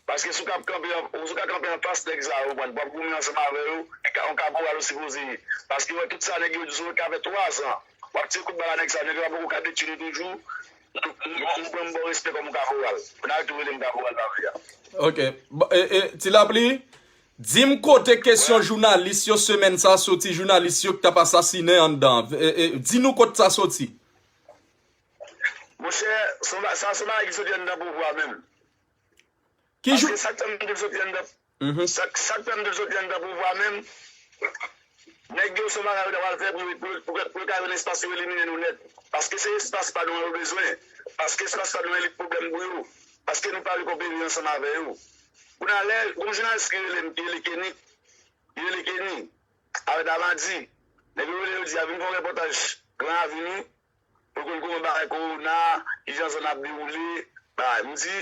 Paske si w ka kanpe an, si w ka kanpe anfas nèg sa yo, w konprann, w ap goumen ansanm avè yo, yon ka-, yon kaporal ou sipoze ye. Paske wè tout sa nèg yo di sou ou, ka fè twazan. W ap tire kout bal a nèg sa, nèg yo pa poko ka detwi nou toujou. M, m, m pran m ba w respè kòm yon kaporal. Kounye a yo tou rele m kaporal pa vre a. Ok. Bon, e, e, Ti Lapli, di m kote kesyon jounalis yo semèn sa soti, jounalis yo ki t ap asasinen anndan. E, e, di nou kot sa soti. Monchè, se yon ba-, sa se yon bagay ki soti anndan pouvwa menm. Ki jou- Paske sa k fè m di l soti anndan, mhm, sa, sa k fè m di l soti anndan pouvwa menm, nèg yo se yon bagay yo ta pral fè pou, pou, pou, pou yo ka jwenn espas yo elimine nou nèt. Paske se espas pa nou an yo bezwen. Paske espas pa nou an li pwoblèm pou yo. Paske nou pa vle konperi ansanm avè yo. Kounye a lè, gon jounalis ki rele m, ki rele Kenny, ki rele Kenny, avè Damadi, nèg yo rele yo di a vin fè yon repòtaj Gran Ravin wi. Pou konn kòman bagay kowona, kijan sa n ap dewoule, bagay. M di,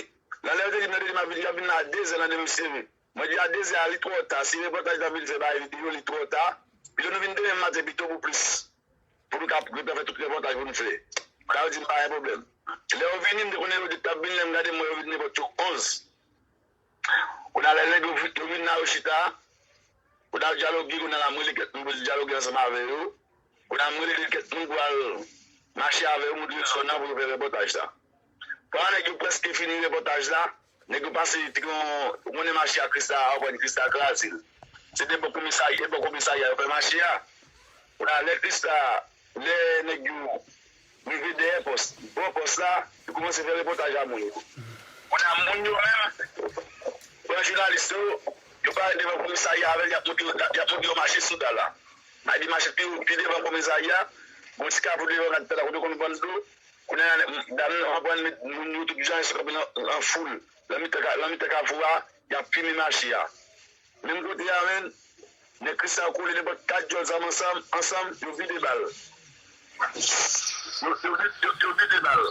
nan lè yo te di m, yo te di m ap vin, y ap vin la a dezè nan demen misye vin. Mwen di a dezè a, li twò ta. Si repòtaj nan vin fè bagay videyo, li twò ta. Pito nou vin demen maten pito pou plis. Pou nou ka gentan fè tout repòtaj pou nou fè. Sa yo di m pa gen pwoblèm. Lè yo vini, m te konnen yo di t ap vin, lè m gade m wè yo vin nenpòt yo onz. Kounye a lè nèg yo vi-, yo vin la yo chita, kounye a yo dyaloge, kounye a la m rele kèk moun pou dyaloge ansanm avè yo. Kounye a m rele kèk moun pou al mache avè yo, montre yo zòn nan pou yo fè repòtaj sa. Pandan nèg yo prèske fini repòtaj la, nèg yo pase, te gen yon, ou konnen mache a Krista, ou konnen Krista kraze l. Se de bò komisarya, de bò komisarya yo fè mache a. Kounye a lè Krista, lè nèg yo rive dèyè pòs, bò pòs la, yo kòmanse fè repòtaj a moun yo. Kounye a moun yo menm, pran jounalis yo, yo parèt devan komisarya avè l, y ap montre, y ap montre yo mache sou da la. Sa vle di mache pi, pi devan komisarya, gon ti kafou devan gad tèt la kote konn vann dlo. Kounye a dam nan pran met moun yo tout jan, yo kanpe nan, nan foul. Nan mitan ka-, nan mitan kafou a, y ap fimen mache a. Menm kote a menm, nèg Krista yo kole nenpòt kat djòl zam ansanm, ansanm, yo vide bal. Yo, yo, yo, yo vide bal.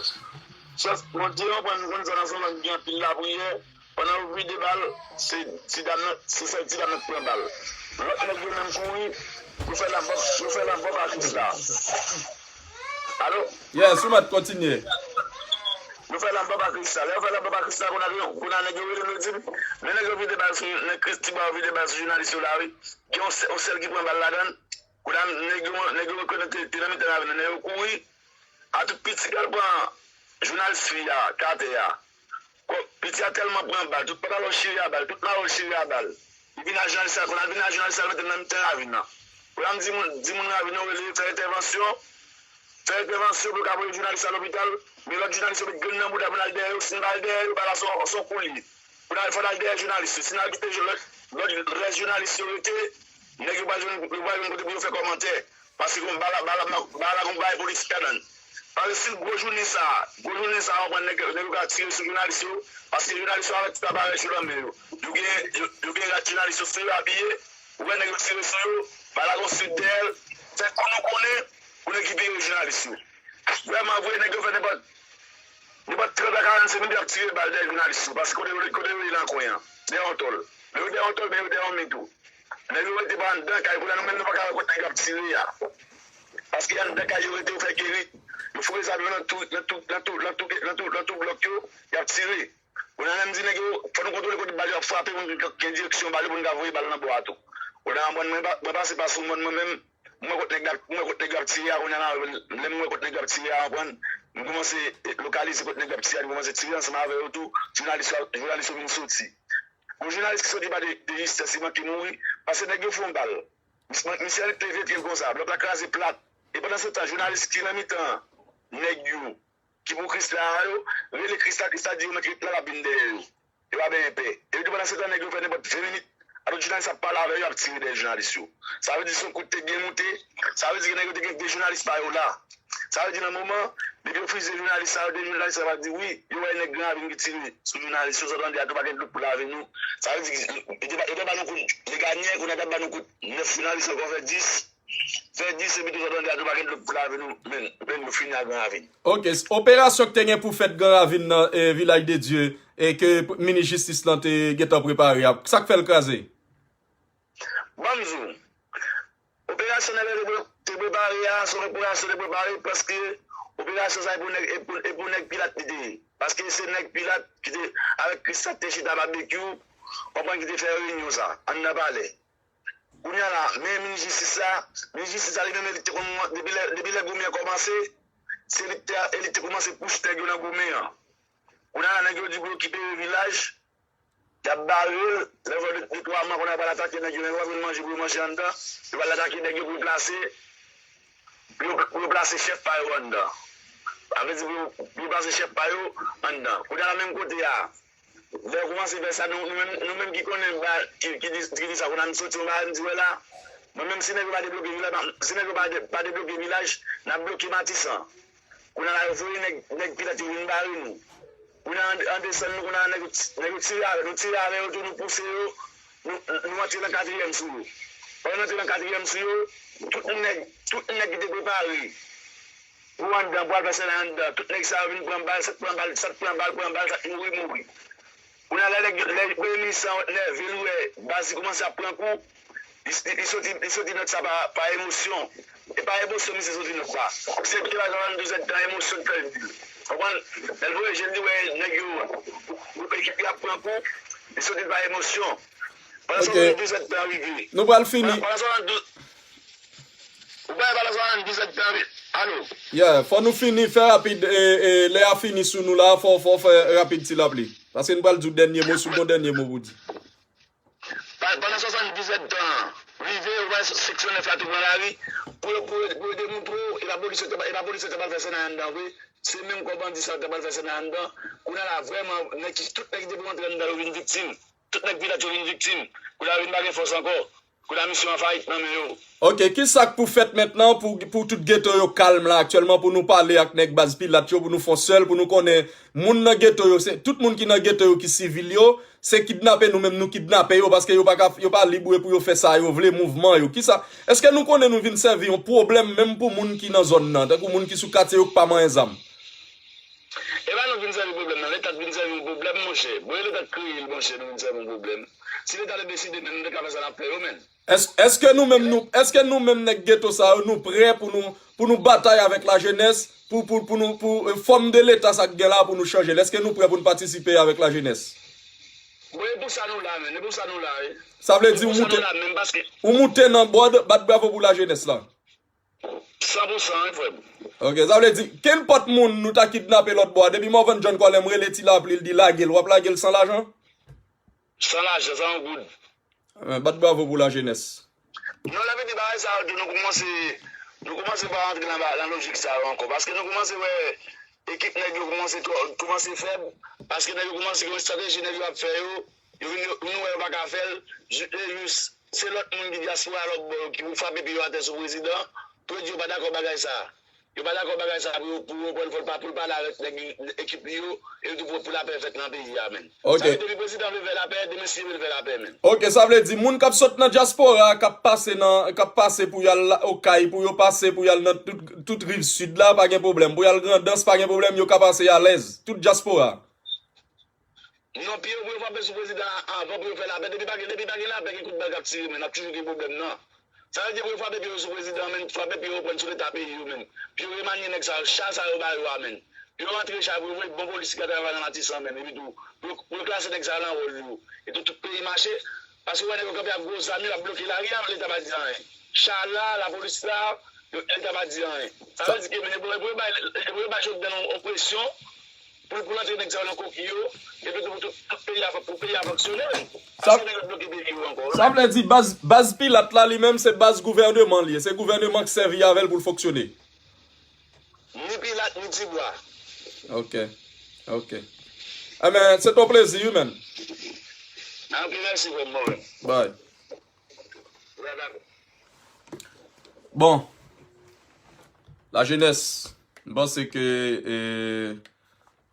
Chans, Bondye, yo konn, konn sa nan zòn nan gen anpil lapriyè. Pandan yo vide bal, se ti dam nan, se sèl ti dam nan ki pran bal. Lòt nèg yo menm kouri, yo fè la bòk, yo fè la bòk a Krista. Alo? Yes, ou mèt kontinye. Yo fè lanmò pa Krisla. Lè yo fè lanmò pa Krisla, kounye a, kounye a nèg yo rele m, yo di m, men nèg yo vide bal sou, nèg Christie Boucher vide bal sou jounalis yo la, wi. Gen yon sè-, yon sèl ki pran bal ladan l. Kounye a, nèg yo, nèg yo rekonèt te, te nan mitan ravin nan, nèg yo kouri. A tout piti k al pran jounalis fi a, k atè a. Kò, piti a tèlman pran bal, tout pantalon chire a bal, tout mayo chire a bal. Li vin a jounalis la, kounye a l vin a jounalis la, l mete l nan mitan ravin nan. Kounye a m di moun, di moun ravin nan, rele, fè entèvansyon, fè entèvansyon pou yo ka voye jounalis la lopital, men lòt jounalis yo met grenn nan bouda pou n al dèyè yo, si n pa al dèyè yo, bal la se yon, se yon kou li ye. Pou n al, fò n al dèyè jounalis yo. Si n al kite lòt, lòt, rès jounalis yo rete, nèg yo pral jwenn, yo pral jwenn kote pou yo fè kòmantè. Paske gon bal, bal, bal la gon bagay politik ladan l. Paske si gwo jounen sa, gwo jounen sa, w konprann nèg, nèg yo ka tire sou jounalis yo, paske jounalis yo avèk ti aparèy yo nan men yo. Yo gen, yo, yo gen rad jounalis yo sou yo apiye, ou wè nèg yo tire sou yo, bal la gon sik dèyè l, fè kou nou konnen pou n rekipere jounalis yo. Vrèman vre, nèg yo fè nenpòt, nenpòt trant a karannsenk minit y ap tire bal dèyè jounalis yo, paske kote yo, kote yo ye nan kwen an, dèyè yon tòl. Lè yo dèyè yon tòl, men yo dèyè yon mi tou. Nèg yo rete pa anndan kay, kounye a nou menm nou pa ka wè kot nèg yo ap tire a. Paske anndan kay yo rete, yo fè keri. Yo foure zam yo nan tou, nan tou, nan tou, nan tou, nan tou, nan tou blòk yo, y ap tire. Kounye a menm di nèg yo, fò nou kontwole kote bal yo ap frape, pou nou gen direksyon bal yo, pou nou ka voye bal nan bò a tou. Kounye a mwen, mwen pa, mwen pase pa sou mòn mwen menm, mwen wè kot nèg la, mwen wè kot nèg yo ap tire a, kounye a la, lè mwen wè kot nèg yo ap tire a, w konprann, m kòmanse lokalize kot nèg yo ap tire a, nou kòmanse tire ansanm avè yo tou, jounalis yo, jounalis yo vin soti. Yon jounalis ki soti pa de, de jistès, li manke mouri, paske nèg yo fè yon bal. Mis-, misye annik te vetre l konsa, blòk la kraze plat. E pandan se tan, jounalis ki nan mitan nèg yo, ki pou Krisla a yo, rele Krisla, Krisla di yo mèt ret la, l ap vin dèyè yo. Yo pa benyen pè. Epi tou pandan se tan, nèg yo fè nenpòt ven minit, a tout jounalis ap pale avè yo, ap tire dèyè jounalis yo. Sa vle di se yon kout te byen moute, sa vle di ke nèg yo te gen de jounalis pa yo la. Sa vle di nan moman, depi yo fize jounalis sa yo, de jounalis sa yo ap di wi, yo wè nèg Gran Ravin ki tire sou jounalis yo, sa w tande a tou pa gen dlo pou lave nou. Sa vle di, yo te ba, yo te ba nou kout Leganyen, kounye a t ap ba nou kout nèf jounalis ankò fè dis. Fè dis epi tou sa w tande a tou pa gen dlo pou lave nou, men, men nou fini a Gran Ravin. Ok, s-, operasyon ki te gen pou fèt Gran Ravin nan, e, Vilaj de Dye, e ke p-, minis jistis lan te gentan prepare a, sa k fè l kraze? Ban m di w, operasyon nèg yo te pre-, te prepare a, se yon operasyon te prepare paske operasyon sa e pou nèg, e pou, e pou nèg Pilat li te ye. Paske se nèg Pilat ki te, avèk Krisla te chita babekyou, w konprann, ki te fè reyinyon sa, anndan palè. Kounye a la, men minis jistis la, minis jistis la li menm li te konn, depi lè, depi lè goumen an kòmanse, se li ki te, e li te kòmanse pous nèg yo nan goumen an. Kounye a la, nèg yo di pou yo kite vilaj, y ap bare l, lè yo fè de, de twa mwa, kounye a yo pral atake nèg yo, nèg yo pa jwenn manje pou yo manje anndan, yo pral atake nèg yo pou yo plase, pou yo, pou yo plase chèf pa yo anndan. Sa vle di pou yo, pou yo plase chèf pa yo anndan. Kounye a la, menm kote a, lè yo kòmanse fè sa, nou, nou menm, nou menm ki konnen, ba, ki, ki di, ki di sa, kounye a nou soti yon bagay, nou di, wè la, mwen menm, si nèg yo pa debloke vilaj, si nèg yo pa de, pa debloke vilaj, n ap bloke Matisan. Kounye a la, yo voye nèg, nèg Pilat yo vin bare nou. Kounye a, an, an desann nou, kounye a, nèg yo ti-, nèg yo tire avè, nou tire avè yo tou, nou pouse yo, nou, nou antre nan katriyèm sou yo. Pandan nou antre nan katriyèm sou yo, tout nèg, tout nèg ki te prepare pou anndan, pou al fè sènay anndan, tout nèg sa yo vin pran bal, sa k pran bal, sa k pran bal, pran bal, sa k mouri, mouri. Kounye a, lè, lè, lè premye minis lan nève, li wè baz li kòmanse ap pran kou, li, li, li soti, li soti nòt sa pa, pa emosyon. E pa emosyon misye soti nòt sa. Se te pa swasann douz èdtan emosyon k fè l di l. Konprann? Lè l voye je l, li wè nèg yo, ekip li ap pran kou, li soti pa emosyon. Pandan swasann douz èdtan rive. Nou pral fini. Pandan, pandan swasann douz, ou pa wè pandan swasann douz èdtan rive. Alo? Yeah, fò nou fini, fè rapid. E, e, lè a fini sou nou la, fò, fò fè rapid ti lapli. Paske n pral di w dènye mo, si w gon dènye mo pou di. Pa-, pandan swasann douz èdtan an, rive, ou wè seksyon nèf la te pran lari, pou yo, pou yo, pou yo demontre w, e pa polis yo te, e pa polis yo te pral fè sènay anndan vre, se menm kò bandi sa yo te pral fè sènay anndan. Kounye a la, vrèman, nèg ki, tout nèg ki te pou rantre anndan yo vin viktim. Tout nèg Pilat yo vin viktim. Kounye a vin pa gen fòs ankò. Kounye a misyon an fayit nan men yo. Ok, ki sa k pou fèt mentnan pou, pou tout geto yo kalm la aktyèlman, pou nou pale ak nèg baz Pilat yo, pou nou fè yon sèl, pou nou konnen moun nan geto yo, se tout moun ki nan geto yo ki sivil yo, se kidnape nou menm nou kidnape yo, paske yo pa ka, yo pa lib pou yo fè sa yo vle, mouvman yo. Kisa, èske nou konnen nou vin sèvi yon pwoblèm menm pou moun ki nan zòn nan, tankou moun ki sou katye yo ki pa manyen zam? E pa nou vin sèvi pwoblèm nan, Leta k vin sèvi yon pwoblèm, monchè. Bon, e Leta k kreye l, monchè, nou vin sèvi yon pwoblèm. Si Leta te deside, men nou te ka fè sa n ap fè yo, men. Èske nou menm, nou, èske nou menm nèg geto sa yo, nou prè pou nou, pou nou batay avèk lajenès, pou, pou, pou nou, pou, euh, fòm de Leta sa k gen la pou nou chanje l? Èske nou prè pou nou patisipe avèk lajenès? Bon, e pou sa nou la, men, e pou sa nou la, wi. Sa vle di ou moute, ou moute nan bòd, bat bravo pou lajenès la. San pou san, wi, frè m. Ok, sa vle di, kenpòt moun nou ta kidnape lòt bò a, depi Morvan John Colem rele Ti Lapli, l di lage l, w ap lage l san lajan? San lajan, san yon goud. Eh, bat bravo pou lajenès. Non, sa vle di bagay sa yo tou, nou kòmanse, nou kòmanse pa rantre nan ba-, nan lojik sa yo ankò. Paske nou kòmanse wè ekip nèg yo kòmanse twò, kòmanse fèb. Paske nèg yo kòmanse gen yon estrateji nèg yo ap fè yo. Yo vin, yo, nou wè yo pa ka fè l. Ju-, e jis, se lòt moun ki dyaspora lòt bò yo ki pou frape pye yo atè sou prezidan. Pou yo di yo pa dakò bagay sa. Yo pa dakò bagay sa pou yo, pou yo pran fòl pa pou l pale avèk nèg ekip li yo, e yo tou pou, pou lapè fèt nan peyi a, men. Ok. Sa vle di depi prezidan vle fè lapè, demen si Dye vle fè lapè, men. Ok, sa vle di moun k ap sot nan dyaspora, k ap pase nan, k ap pase pou y al la-, Okay, pou yo pase, pou y al nan tout, tout riv sid la, pa gen pwoblèm. Pou y al Grandans, pa gen pwoblèm, yo ka pase alèz. Tout dyaspora. Non, pye yo pou yo frape sou prezidan an avan pou yo fè lapè. Depi pa gen, depi pa gen lapè, gen kout bal k ap tire, men n ap toujou gen pwoblèm nan. Sa vle di pou yo frape pye yo sou prezidan, men frape pye yo pran sou leta peyi yo, men. Pou yo remanye nèg sa yo, cha sa yo ba yo a, men. Pou yo rantre cha pou yo voye bon polis ki ka travay nan Matisan, men. Epi tou, pou yo, pou yo klase nèg sa yo nan wòl yo. E tou, tout peyi mache. Paske w wè nèg yo kanpe ak gwo zam yo, y ap bloke lari a, men leta pa di anyen. Cha la, lapolis la, yo, leta pa di anyen. Sa vle di ke, men, e pou, e pou yo bay, e pou yo bay Jovenel yon, yon presyon, pou, pou l antre nèg sa yo nan koki yo, epi tou pou tout, tout peyi a, pou peyi a fonksyone, wi. Sa, paske nèg yo bloke peyi yo ankò, wi. Sa vle di baz, baz Pilat la, li menm, se baz gouvèneman li ye. Se gouvèneman k sèvi avè l pou l fonksyone. Ni Pilat, ni Tibwa. Ok. Ok. Enben, se te yon plezi, wi, man. Ah, ok, mèsi, frè m, mwen menm. Bye. Wi, dakò. Bon. Lajenès, m panse ke, eh,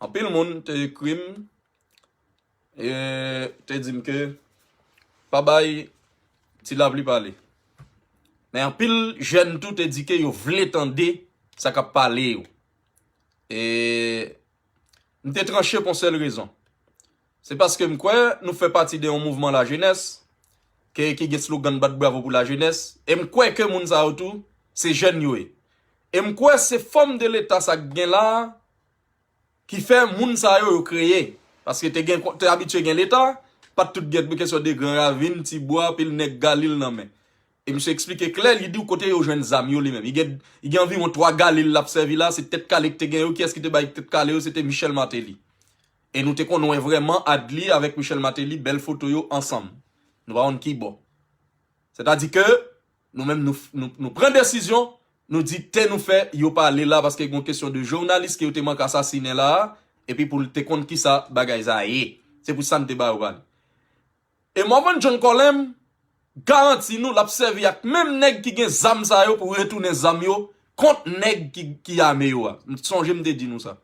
anpil moun te ekri m, e te di m ke pa bay Ti Lapli pale. Men anpil jèn tou te di ke yo vle tande sa k ap pale yo. E m te tranche pou yon sèl rezon. Se paske m kwè nou fè pati de yon mouvman lajenès ke, ki gen slogan bat bravo pou lajenès. E m kwè ke moun sa yo tou, se jèn yo ye. E m kwè se fòm de leta sa k gen la a, ki fè moun sa yo, yo kreye. Paske te gen, te abitye gen leta, pa t tout gen kesyon de Gran Ravin, Tibwa, pil nèg Galil nan men. E misye eksplike klè, li di w kote yo jwenn zam yo li menm. Li gen, li gen anviwon twa Galil l ap sèvi la, se Tèt Kale ki te gen yo. Kiyès ki te bay Tèt Kale yo? Se te Michel Martelly. E nou te konn wè vrèman Adly avèk Michel Martelly, bèl foto yo ansanm. Nou pa konn ki bò. Sètadi ke nou menm nou, nou, nou pran desizyon, nou di te nou fè yo pale la, paske gen yon kesyon de jounalis ke yo te manke asasinen la a, epi pou l te konn kisa bagay sa ye. Se pou sa n te ba yo pale. E Morvan John Colem garanti nou l ap sèvi ak menm nèg ki gen zam sa yo pou retounen zam yo kont nèg ki, ki ame yo a. M sonje m te di nou sa.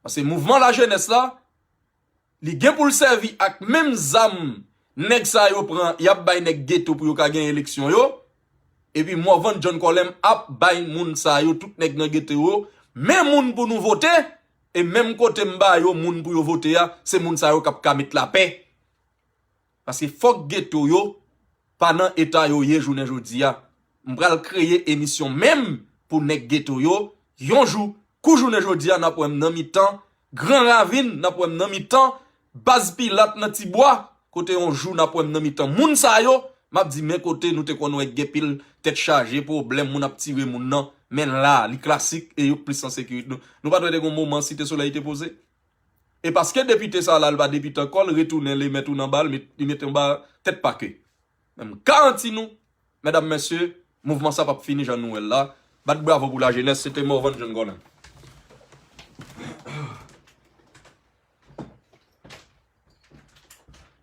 Paske mouvman lajenès la, li gen pou l sèvi ak menm zam nèg sa yo pran, y ap bay nèg geto pou yo ka genyen eleksyon yo. Epi Morvan John Colem ap bay moun sa yo, tout nèg nan geto yo, men moun pou nou vote, e menm kote m ba yo moun pou yo vote a, se moun sa yo k ap ka met lapè. Paske fòk geto yo pa nan eta yo ye jounen jodi a. M pral kreye emisyon menm pou nèg geto yo. Yon jou, kou jounen jodi a, n ap wè m nan mitan Gran Ravin, n ap wè m nan mitan baz Pilat nan Tibwa, kote yon jou n ap wè m nan mitan moun sa yo, m ap di, men kote nou te konn wè gen pil tèt chaje, pwoblèm, moun ap tire moun nan, men la, li klasik e yo plis an sekirite. Nou, nou pa t wè te gen yon moman Site Solèy te poze? E paske depite sa la, l pa depite ankò, l retounen, li met ou nan ba, li met, li met anba tèt pake. Men m garanti nou, medam, mesye, mouvman sa p ap fini jan nou wè l la. Bat bravo pou lajenès, se te Morvan John Colem.